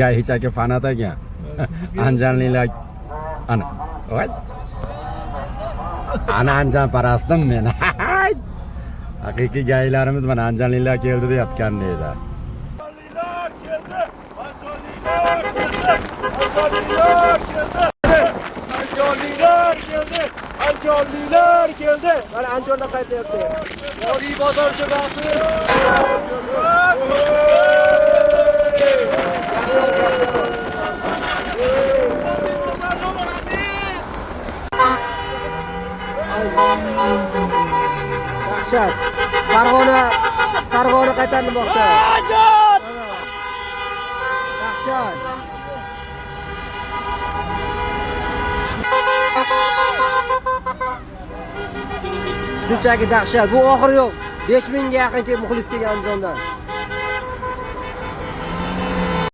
Gaich aka fanat ekan. Anjanliklar ana. Voy. Ana Anjan parastim men. Haqiqiy gaylarimiz mana anjanliklar keldi deyapti deydi. Keldi! Anjonliklar keldi! Anjonliklar keldi! Anjonliklar keldi! Anjonliklar keldi! Mana Andijondan qaytyapti. Oliy bozor jamoasi. Dahshat. Farg'ona, Farg'ona qaytarilmoqda. Dahshat. Shunchaki dahshat. Bu oxiri yo'q. 5000 ga yaqin kelib muxlis kelgan Andijondan.